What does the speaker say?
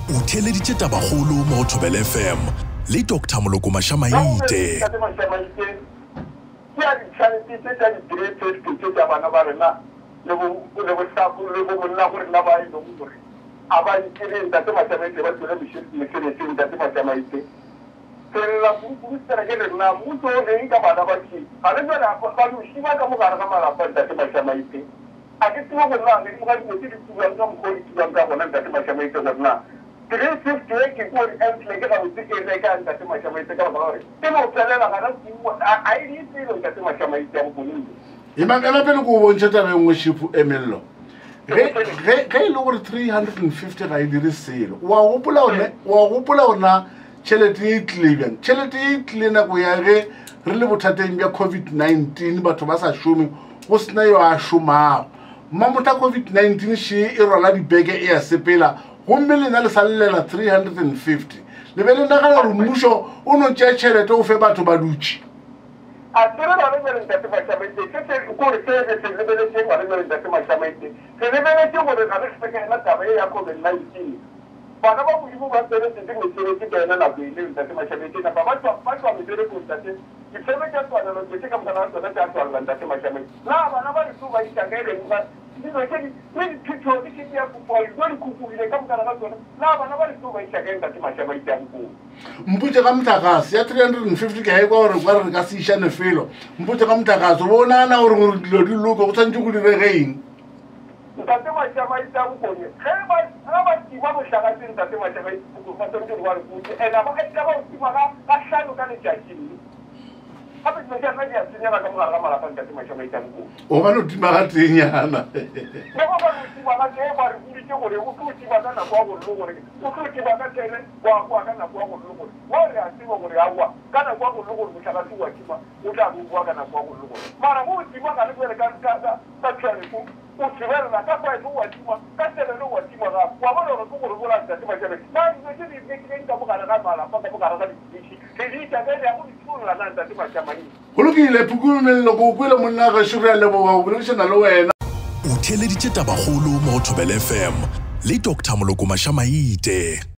O theeleditše tabakgolo mo go Thobela FM le Doctor Moloko Mašamaite. Ntate Mašamaite, ke a ditšhalete tše tša di-350 tše tša bana ba rena le bo le bohlako le bo monna go rena ba e lego gore a ba itire Ntate Mašamaite ba tšwele mesebetsing Ntate Mašamaite. Re lla kudu-kudu fela ke re na mmušo o reng ka bana ba tše gane bjale ba no šiba ka mo gare ga malapa Ntate Mašamaite. A ke tsebe gore na godimo ga dilo tše di tubjang ka mokgwa o di tubjang ka gona, Ntate Mašamaite, gore na 350 ye ke ko re Entle ke gabotse e reka, Ntate Mašamaite, ka baka la gore e no felela gana kua, a, a e die selo, Ntate Mašamaite, a bokone yo. Ema, ema pele ke o bontšhe taba e nngwe, Šipu e Mello. Ge, ge, ge e le gore 350 ga e dire selo, wa gopola gore, wa gopola gore na tšhelete ye e tlile bjang? Tšhelete ye e tlile nako ya ge re le bothateng bja COVID-19, batho ba sa šome, go sena yo a šomago. Mmamotla COVID-19 še e rwala dibeke e a sepela, gomme lena le sa llela 350. Le be le nagana gore mmušo o no tšea tšhelete o fe batho ba dutše? A tsere gona bjale Ntate Mašamaite, se se kore se re se lebeletšeng gona bjale Ntate Mašamaite, re lebeletše gore ga re se ka yona taba ye ya COVID-19. Bana ba Modimo ba tsenetše ke mesebetsi ka yona nako e leo Ntate Mašamaite, napa ba tšwa ba tšwa meberekong Ntate. Difeme tša tswalelo tše tše ka moka ga tsona tša tswalela, Ntate Mashameng. Na bana ba re tlo ba iša kae beng ba dilo tše di, le diphetho di šetše ya kopoga, dijo di khupugile ka moka ga tsona. Na bana ba re tlo ba iša kae, Ntate Mashamaite a Bokone? Mpotše ka mohlagase ya 350 ke a ekwa gore kwa re re ka se išane felo. Mpotše ka mohlagase, o be o nagana gore gore dilo di loke go tshwanetše go direge eng? Ntate Mashamaite a Bokone, ge ba, ge ba tima mohlagase, Ntate Mashamaite a Bokone, ba swanetše gore ba re botše, and a ba, e ka ba o tima ga, ga hlano ka letšatši, mme gape dilo tša rena di a senyega ka mo gare ga malapa, Ntate Mashamaite a Bokone. O ba no tima ga teenyana. Le go ba no tima ga tee, ba re boditše gore o tlo tima ka nako ya gore le gore, o tlo tima ka tene, wa boa ka nako ya gore le gore. Mo re a tseba gore aowa, ka nako ya gore le gore mohlagase o a tima, o tla be o boa ka nako ya gore le gore. Mara ge o tima gane bjale ka, ka, ka, Ka tšhelete o thibelela, ka five o a tima, ka seven o a tima gape. Wa bona gore ke go re bolaya Ntate Mashabeng. Na dilo tše di nyakileng ka mo gare ga malapa, ka mo gare ga diphiši, re di iša kae? Re ya go di tšholla na Ntate Mashamang? Go lokile, Phukumelelo, ke o kwele monna gešo, re a leboga go boledišana le wena. O theeleditše Tabakgolo mo go Thobela FM le Doctor Moloko Mashamaite.